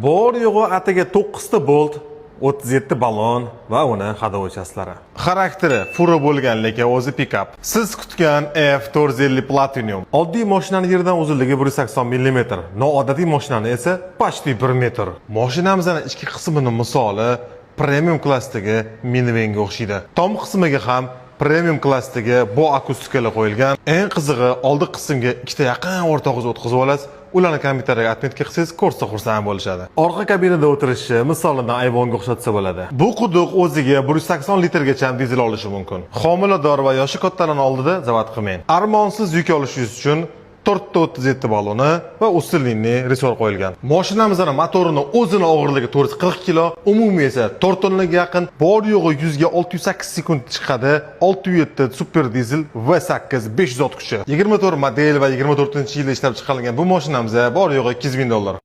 Bor yo'g'i atigi 9 ta bolt, 37 balon va uni ходовой часть lari. Xarakteri fura bo'lgan, lekin o'zi pikap. Siz kutgan F450 Platinum. Oddiy mashinani yerdan uzunligi 180 mm, noodatiy mashinani esa почти 1 metr. Mashinamizning ichki qismini misoli premium klassdagi minivanga o'xshaydi. Tom qismiga ham premium klassdagi bu akustikalar qo'yilgan. Eng qizig'i, oldi qismga ikkita yaqin o'rtog'ingizni o'tkazib olasiz. Ularni kompyuterga отметка qilsangiz, ko'rsa xursand bo'lishadi. Orqa kabinada o'tirishi misolidan ayvonga o'xshatsa bo'ladi. Bu quduq o'ziga 180 litrgacha ham dizel olishi mumkin. Homilador va yoshi kattalarning oldida zavod qilmang. Armonsiz yuk olishingiz uchun 4 ta 37 baloni va усиленный ressor qo'yilgan. Mashinamizning motorini o'zini og'irligi 440 kilo, umumiy esa 4 tonnaga yaqin, bor yo'g'i 100 ga 608 sekund chiqadi. 6.7 super dizel V8 500 ot kuchi. 24 model va 24-yilda ishlab chiqarilgan bu mashinamiz bor yo'g'i 200 ming dollar.